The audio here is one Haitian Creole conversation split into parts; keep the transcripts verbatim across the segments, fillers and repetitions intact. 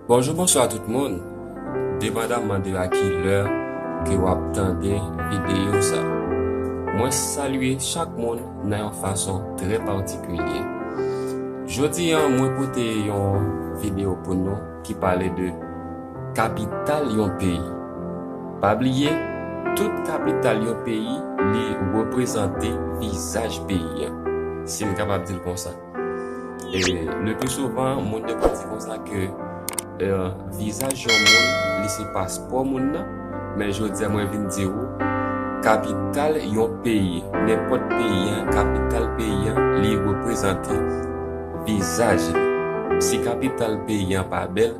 Bonjou, bonswa tout moun. Depandamman de a ki lè ke w ap tande videyo sa, mwen salye chak moun nan yon fason trè patikilye. Jodi a, mwen pote yon videyo pou nou ki pale de kapital yon peyi. Pa bliye, tout kapital yon peyi, li reprezante vizaj peyi a, si m kapab di l konsa. E le pli souvan, moun yo konn di konsa ke, eh, vizaj yon moun, li se paspò moun nan. Men jodi a, mwen vin di ou, kapital yon peyi, nenpòt peyi an, kapital peyi an, li reprezante vizaj li. Si kapital peyi an pa bèl,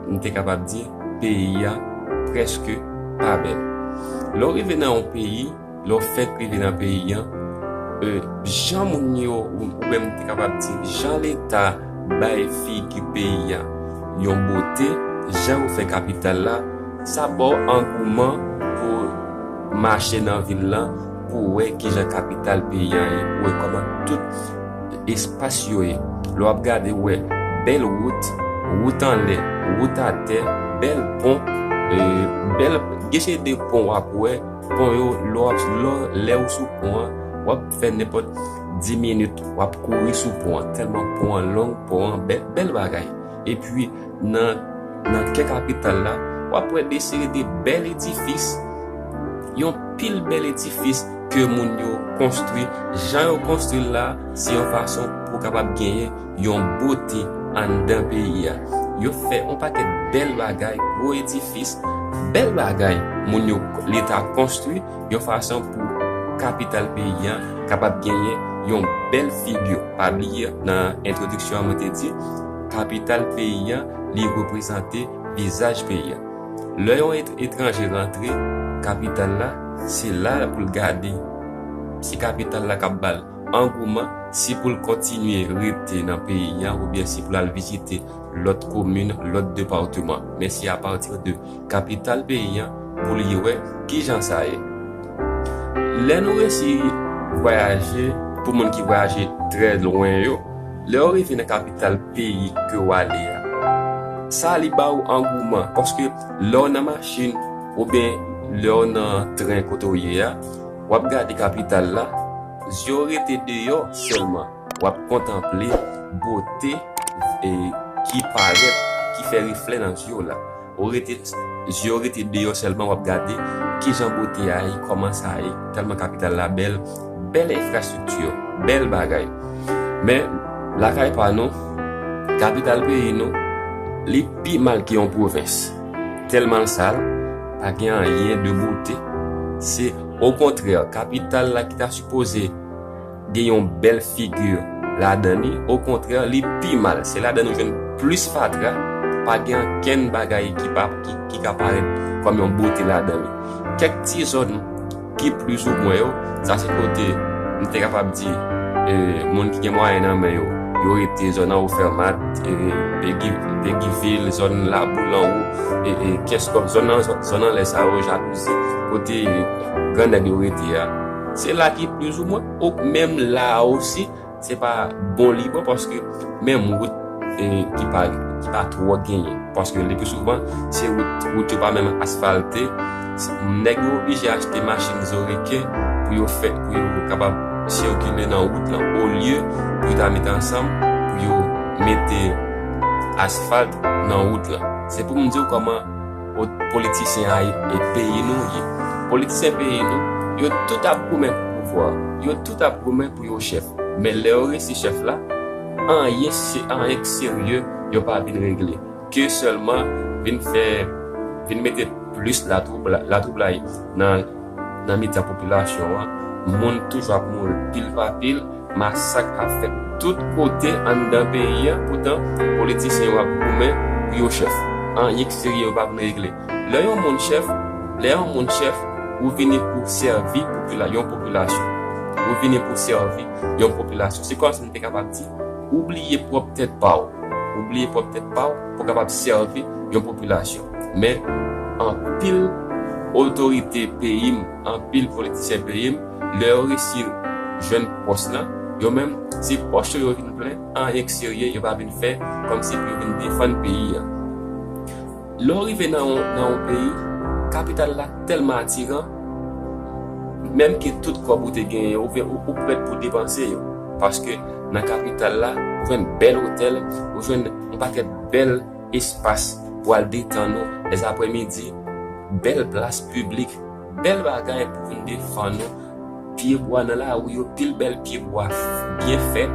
m te kapab di peyi a prèske pa bèl. Lè w rive nan yon peyi, lè w fèk rive nan peyi an, e, jan moun yo, ou, ou menm te kapab di, jan Leta bay figi peyi an yon bote, jan yo fè kapital la, sa ba w angouman pou mache nan vil lan, pou w wè kijan kapital peyi an ye, pou w wè kòman tout espas yo ye. Lè w ap gade, w wè bèl wout, wout anlè, wout atè, bèl pon, e, bèl, gen se de pon w ap wè, pon yo, lè w ap, lè, lè ou sou pon an, w ap fè nenpòt dis minit, w ap kouri sou pon an, tèlman pon an long, pon an bèl, bèl bagay. Epi, nan, nan kè kapital la, w ap wè de seri de bèl edifis, yon pil bèl edifis ke moun yo konstwi. Jan yo konstwi l la, se yon fason pou w kapab genyen yon bote anndan peyi a. Yo fè yon pakèt bèl bagay, gwo edifis, bèl bagay moun yo, Leta konstwi yon fason pou kapital peyi an kapab genyen yon bèl figi. Pa bliye, nan entwodiksyon an, mwen te di, kapital peyi an, li reprezante vizaj peyi an. Lè yon et-, etranje rantre kapital la, se la pou l gade si kapital la k ap ba l angouman, si pou l kontinye rete nan peyi an, oubyen si pou l al vizite lòt komin, lòt depatman. Men se apati de kapital peyi an pou li wè kijan sa ye. Lè nou resi vwayaje, pou moun ki vwayaje trè lwen yo, lè w rive nan kapital peyi ke w ale a, sa li ba w angouman, paske lè w nan machin oubyen lè w nan tren kote w ye a, w ap gade kapital la, zye w rete deyò sèlman, w ap kontanple bote, e, ki parèt, ki fè reflè nan zye w la. Ou rete, zye w rete deyò sèlman, w ap gade kijan bote a ye, kòman sa ye, tèlman kapital la bèl, bèl enfrastrikti, bèl bagay. Men, lakay pa nou, kapital peyi nou, li pi mal ke yon pwovens. Tèlman l sal, pa gen anyen de bote. Se okontrè, kapital la ki ta sipoze gen yon bèl figi ladan li, okontrè, li pi mal. Se ladan nou jwenn plis fatra, pa gen ankenn bagay ki pa, ki, ki ka parèt kòm yon bote ladan li. Kèk ti zòn ki plizoumwen yo, sa se kote m te kapab di, e, moun ki gen mwayen nan men yo, yo rete, zòn Anwo Fèmat, e, Pegi-, Pegivil, zòn Laboul Anwo, e, e, Kenskòf, zòn nan, zòn anlè sa yo, Jalouzi, kote, e, grannèg yo rete a. Se la ki plizoumwen, ou menm la osi, se pa bon li bon, paske menm wout, e, ki pa, ki pa twò genyen. Paske le pli souvan, se wout, wout yo pa menm asfalte. Se, nèg yo oblije achte machin zo reken pou yo fè, pou yo kapab sikile nan wout lan, olye pou yo ta mete ansanm, pou yo mete asfalt nan wout lan. Se pou m di w kòman politisyen a, e, peyi nou ye. Politisyen peyi nou, yo tout ap goumen pou pouvwa. Yo tout ap goumen pou yo chèf. Men lè yo resi chèf la, anyen se, anyen k serye yo pa vin regle. Ke sèlman vin fè, vin mete plis latwoub-, latwoublay nan, nan mitan popilasyon an. Moun toujou ap mouri pil pa pil, masak ap fèt tout kote anndan peyi a, poutan politisyen yo ap goumen pou yo chèf. Anyen k serye yo pa vin regle. Lè yon moun chèf, lè yon moun chèf, ou vini pou sèvi popila-, yon popilasyon. Ou vini pou sèvi yon popilasyon. Se kòmsi m te kapab di, ou bliye pwòp tèt pa w. Ou bliye pwòp tèt pa w pou w kapab sèvi yon popilasyon. Men, anpil otorite peyi m, anpil politisyen peyi m, lè yo resi jwenn pòs lan, yo menm, se pòch yo yo vin plen, anyen k serye yo pa vin fè, kòmsi pou yo vin defann peyi a. Lè w rive nan yon, nan yon peyi, kapital la tèlman atiran, menm ke tout kòb ou te genyen, ou, ou, ou prèt pou depanse yo. Paske nan kapital la, ou jwenn bèl otèl, ou jwenn yon pakèt bèl espas pou al detann ou, lèzaprèmidi, bèl plas piblik, bèl bagay pou vin defann ou. Pye bwa nan lari yo, pil bèl pye bwa byen fèt,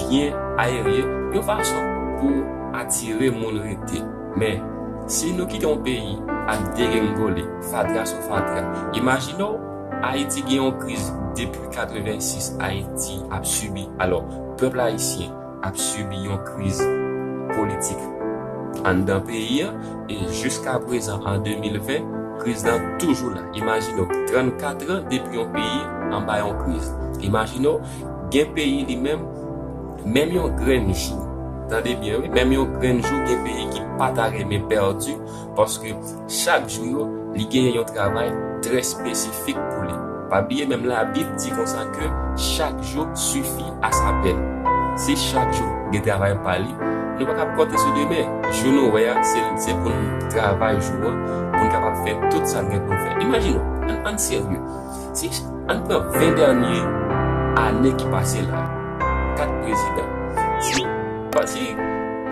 byen ayere, yon fason pou atire moun rete. Men, si nou kite yon peyi ap degrengole, fatra sou fatra, imajine w, Ayiti gen yon kriz depi katrevensis, Ayiti ap sibi. Alò, pèp ayisyen ap sibi yon kriz politik anndan peyi an, e jiska prezan, an de mil ven, kriz lan toujou la. Imajine w, trannkat an depi yon peyi anba yon kriz. Imajine w, gen peyi li menm, menm yon grenn jou, tande byen wi, menm yon grenn jou, gen peyi ki pa ta renmen pèdi, paske chak jou yo, li genyen yon travay trè espesifik pou li. Pa bliye, menm Labib di konsa ke chaque jour suffit à sa peine. Si chak jou gen travay pa li, nou pa kab konte sou demen. Jou nou wè a, se, se pou n travay jou an, pou n kapab fè tout sa n gen pou n fè. Imajine w, ann, ann serye. Si, ann pran ven dènye ane ki pase la, kat prezidan. Si, si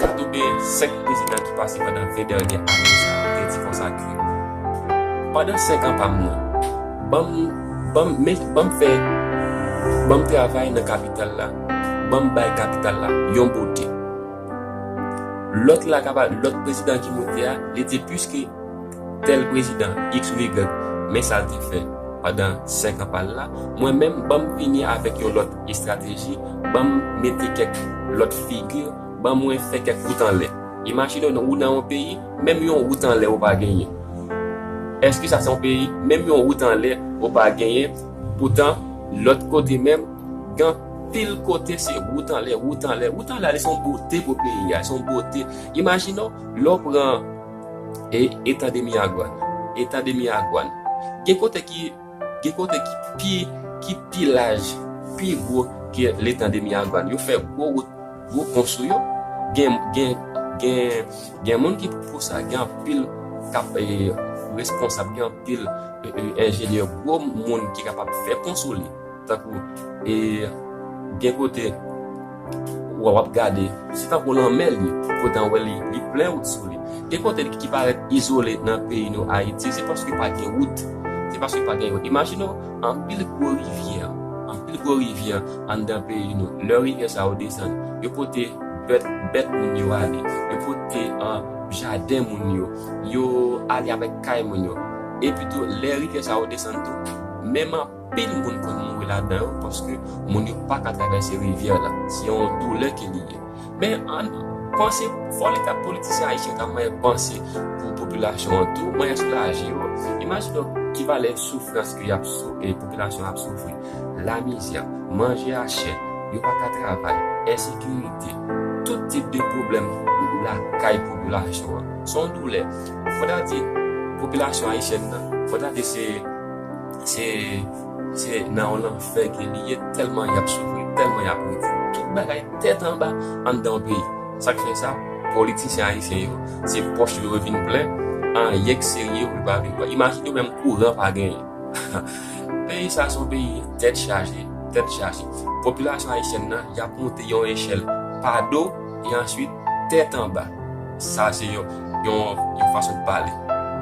kat oubyen senk prezidan ki pase pandan ven dènye ane sa a, te di konsa ke pandan senk an pa m nan, ban m, ban m, men, ban m fè, ban m travay nan kapital la, ban m bay kapital la yon bote. Lòt la kapab, lòt prezidan ki monte a, li di, piske tèl prezidan, X ou Y, men sa l te fè pandan senk an pa l la, mwen menm, ban m vini avèk yon lòt estrateji, ban m mete kèk lòt figi, ban mwen fè kèk wout anlè. Imajine w, ou nan yon peyi, menm yon wout anlè ou pa genyen. Èske sa se yon peyi? Menm yon wout anlè ou pa genyen. Poutan, lòt kote menm, gen anpil kote se wout anlè, wout anlè. Wout anlè, se yon bote pou peyi a, se yon bote. Imajine w, lè w pran e, Eta de Miragwàn. Eta de Miragwàn. Gen kote ki, gen kote ki pi, ki pi laj, pi gwo ke Letan de Miragwàn. Yo fè gwo wout, gwo pon sou yo. Gen, gen, gen, gen moun ki pou sa, gen anpil k ap, e, responsab, gen anpil, e, e, enjenyè, gwo moun ki kapab fè pon sou li. Tankou, e, gen kote w ap gade, se tankou lanmè li, poutan w wè li, li plen wout sou li. Gen kote ki parèt izole nan peyi nou Ayiti, se paske pa gen wout. Se paske pa gen wout. Imajine w, anpil gwo rivyè, anpil gwo rivyè anndan peyi nou. Lè rivyè sa yo desann, yo pote bèt, bèt moun yo ale, yo pote, ah, jaden moun yo, yo ale avèk kay moun yo. Epi tou, lè rivyè sa yo desann tou, menm anpil moun konn mouri ladan yo, paske moun yo pa ka travèse rivyè la. Se yon doulè ke li ye. Men ann panse, fò Leta, politisyen ayisyen ta manyen panse pou popilasyon an tou, manyen soulaje yo. Imajine w ki valè soufrans ke y ap sou, e popilasyon ap soufri. Lamizè, manje a chè, yo pa ka travay, ensekirite, tout tip de pwoblèm lakay popilasyon an. Se yon doulè. Fò ta di, popilasyon ayisyèn nan, fò ta di se, se, se nan yon lanfè ke li ye, tèlman y ap soufri, tèlman y ap redi. Tout bagay tèt anba anndan yon peyi. Sa k fè sa? Politisyen ayisyen yo, se pòch yo vin plen, anyen k serye yo pa vin pran. Imajine w, menm kouran pa genyen. Peyi sa se yon peyi tèt chaje, tèt chaje. Popilasyon ayisyèn nan, y ap monte yon echèl pa do e answit tèt anba. Sa se yon, yon, yon fason de pale.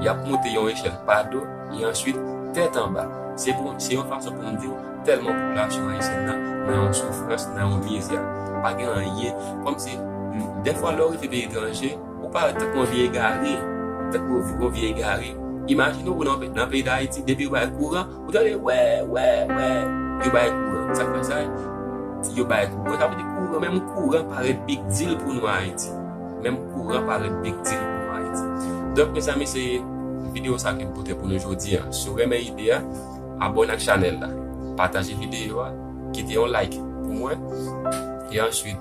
Y ap monte yon echèl pa do e answit tèt anba. Se pou, se yon fason pou m di w, tèlman popilasyon ayisyèn nan nan yon soufrans, nan yon mizè. Pa gen anyen. Kòmsi, dèfwa lè w rive peyi etranje, ou parèt tankou yon vye egare. Tankou yon vye egare. Imajine w nan, nan peyi Dayiti, depi yo bay kouran, ou tande wè, wè, wè, yo bay kouran. Sa k fè sa? Yo bay kouran. Sa vle di kouran, menm kouran parèt big deal pou nou Ayiti. Menm kouran parèt big deal pou nou Ayiti. Donk, mezanmi, se videyo sa ke m pote pou nou jodi a. Si w renmen ide a, abòne ak chanèl la. Pataje videyo a, kite yon like pou mwen. E answit,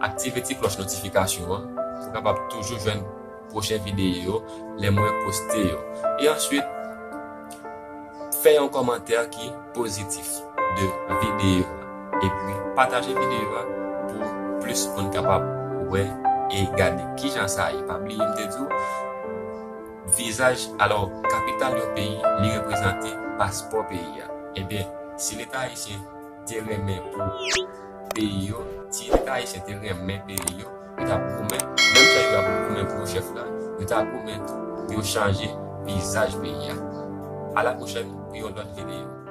aktive ti klòch notifikasyon an pou w kapab toujou jwenn pwochen videyo yo lè mwen poste yo. E answit, fè yon kòmantè ki pozitif de videyo a. Epi pataje videyo a pou plis moun kapab wè e gade kijan sa ye. Pa bliye m te di w, Vizaj, alò, kapital yon peyi, li reprezante paspò peyi a. Ebyen, si Leta ayisyen te renmen pou peyi yo, si Leta ayisyen te renmen peyi yo, yo t ap goumen, menm jan yo ap goumen pou yo chèf la, yo t ap goumen tou pou yo chanje vizaj peyi a. A la pwochèn pou yon lòt videyo.